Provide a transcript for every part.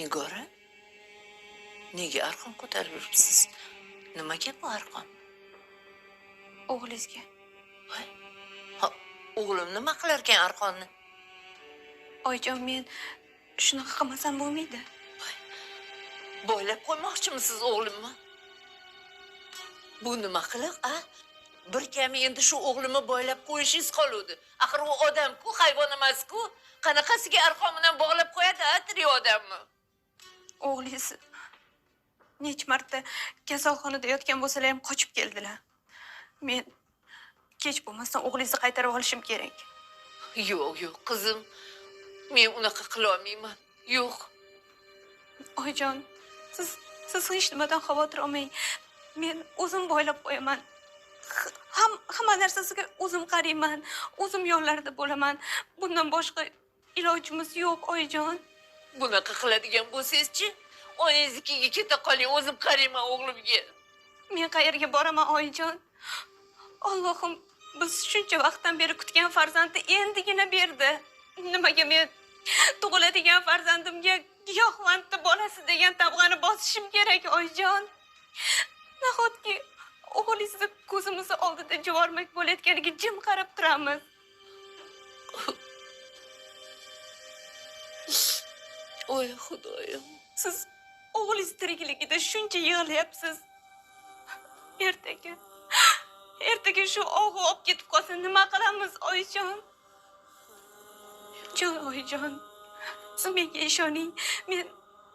Nigora, nega arqon ko'tarib yuribsiz? Nimaga bu arqon? O'g'lingizga. Voy, ha, o'g'lim nima qilarkan arqonni? Oyijon, men shunaqa qilmasam bo'lmaydi. Boylab qo'ymoqchimisiz o'g'limni? Bu nima qiliq, a? Bir kami endi shu o'g'limni boylab qo'yishingiz qoluvdi. Axir u odam-ku, hayvon emas-ku. Qanaqasiga arqon bilan bog'lab qo'yadi, a, tirik odamni? O'g'lingiz necha marta kasalxonada yotgan bo'lsalar ham qochib keldilar. Men kech bo'lmasdan o'g'lingizni qaytarib olishim kerak. Yo'q, yo'q, qizim. Men unaqa qila olmayman. Yo'q. Oyijon, siz hech nimadan xavotir olmang. Men o'zim boylab qo'yaman. Hamma narsasiga o'zim qarayman, o'zim yonlarida bo'laman. Bundan boshqa ilojimiz yo'q, oyijon. Bunaqa qiladigan bo'lsangiz-chi, onangiznikiga keta qoling, o'zim qarayman o'g'limga. Men qayerga boraman, oyijon? Allohim biz shuncha vaqtdan beri kutgan farzandni endigina berdi. Nimaga men tug'iladigan farzandimga giyohvandni bolasi degan tamg'ani bosishim kerak, oyijon? Nahotki o'g'lingizni ko'zimizni oldida jivarmak bo'layotganiga jim qarab turamiz. Oy Xudoyim. Siz o'g'lingiz tirikligida shuncha yig'layapsiz. Ertaga shu og'u olib ketib qolsa nima qilamiz, oyijon? Jon oyijon, siz menga ishoning. Men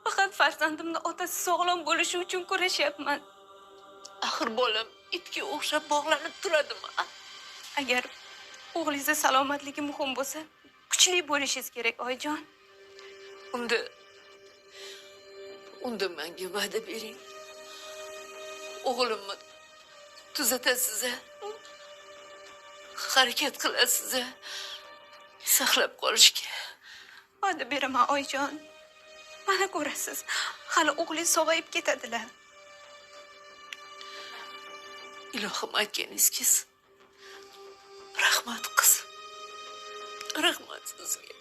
faqat farzandimni otasi sog'lom bo'lishi uchun kurashyapman. Axir bolam itga o'xshab bog'lanib turadimi? Agar o'g'lingizni salomatligi muhim bo'lsa, kuchli bo'lishingiz kerak, oyijon. Unda menga va'da bering. O'g'limni tuzatasiz, a? Harakat qilasiz, a? Saqlab qolishga. Va'da beraman, oyijon. Mana ko'rasiz, hali o'g'lingiz sog'ayib ketadilar. Ilohim aytganingiz kelsin. Rahmat qizim. Rahmat sizga.